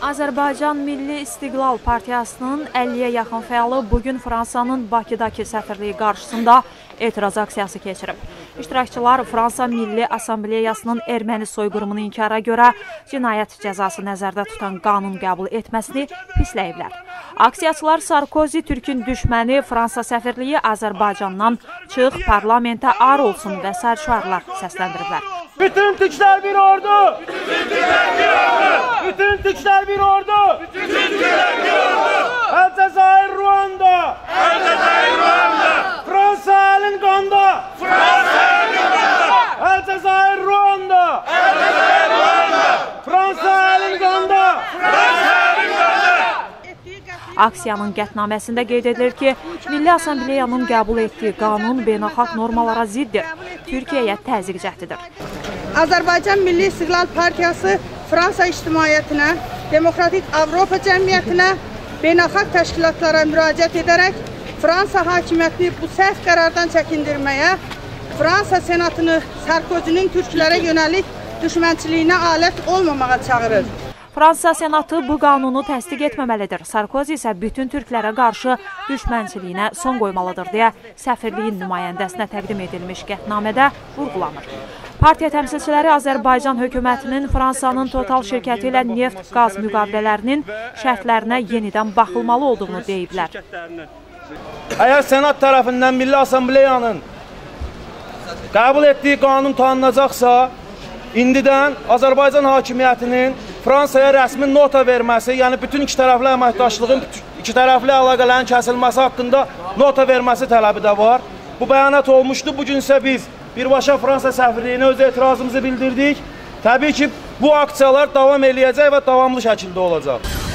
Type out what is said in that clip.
Azərbaycan Milli İstiqlal Partiyasının 50-yə yaxın fəalı bugün Fransanın Bakıdakı səfirliyi qarşısında etiraz aksiyası keçirib. İştirakçılar Fransa Milli Assambleyasının erməni soyqırımını inkara görə cinayət cəzası nəzərdə tutan qanun qəbul etməsini pisləyiblər. Aksiyaçılar Sarkozi Türkün düşməni, Fransa səfirliyi Azərbaycandan çıx, parlamentə ar olsun və sair şüarlar səsləndiriblər. Bütün Türkler bir ordu! Bütün Türkler bir ordu! Bütün Türkler bir ordu! Bütün Türkler bir ordu! Elcezayir Ruanda! Elcezayir Ruanda! Fransa elin qanda! Fransa elin qanda! Elcezayir Ruanda! Elcezayir Ruanda! Fransa elin qanda! Fransa elin qanda! Aksiyanın qətnaməsində qeyd edilir ki, Milli Assambleyanın qəbul etdiyi qanun beynəlxalq normalara ziddir, Türkiyəyə təzyiq cəhdidir. Azərbaycan Milli İstiqlal Partiyası Fransa ictimaiyyətinə, Demokratik Avropa cəmiyyətinə, beynəlxalq təşkilatlara müraciət edərək Fransa hakimiyyətini bu səhv qərardan çəkindirməyə, Fransa Senatını Sarkozinin türklərə yönəlik düşmənçiliyinə alət olmamağa çağırır. Fransa Senatı bu qanunu təsdiq etməməlidir. Sarkozi isə bütün türklərə qarşı düşmənçiliyinə son qoymalıdır deyə səfirliyin nümayəndəsinə təqdim edilmiş qətnamədə vurğulanır. Partiya təmsilçiləri Azərbaycan hökumətinin Fransanın Total şirkəti ilə neft-qaz müqavilələrinin şərtlərinə yenidən baxılmalı olduğunu deyiblər. Əgər Senat tərəfindən Milli Assambleyanın qəbul etdiyi qanun tanınacaqsa, indidən Azərbaycan hakimiyyətinin Fransaya rəsmi nota verməsi, yəni bütün iki tərəfli əməkdaşlığın, iki tərəfli əlaqələrin kəsilməsi haqqında nota verməsi tələbi də var. Bu bəyanat olmuşdu. Bugün isə biz birbaşa Fransa səfirliyinə öz etirazımızı bildirdik. Təbii ki, bu aksiyalar davam eləyəcək və davamlı şəkildə olacaq.